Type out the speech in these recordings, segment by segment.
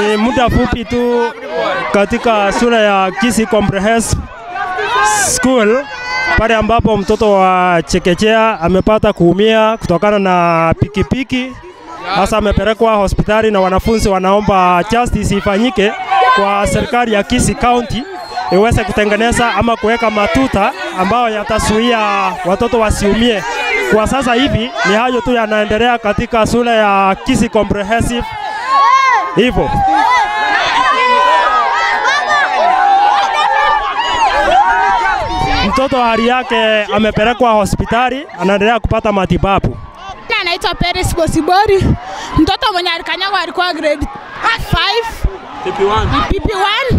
Ni muda fupi tu katika shule ya Kisii Comprehensive School pale ambapo mtoto wa chekechea amepata kuumia kutokana na pikipiki. Sasa amepelekwa hospitali na wanafunzi wanaomba justice ifanyike kwa serikali ya Kisii County iweze kutengeneza ama kuweka matuta ambayo yatazuia watoto wasiumie. Kwa sasa hivi ni hayo tu yanaendelea katika shule ya Kisii Comprehensive. Hivyo mtoto hali yake amepelekwa hospitali, anaendelea kupata matibabu. Anaitwa Peris Bosibori. Mtoto mwenye alikanyagwa alikuwa grade 5 PP1,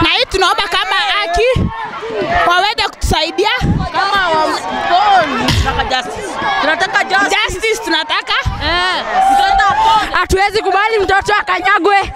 na hii tunaomba kama haki waweze kutusaidia kama tunataka justice, tunataka. Hatuwezi kubali mtoto akanyagwe.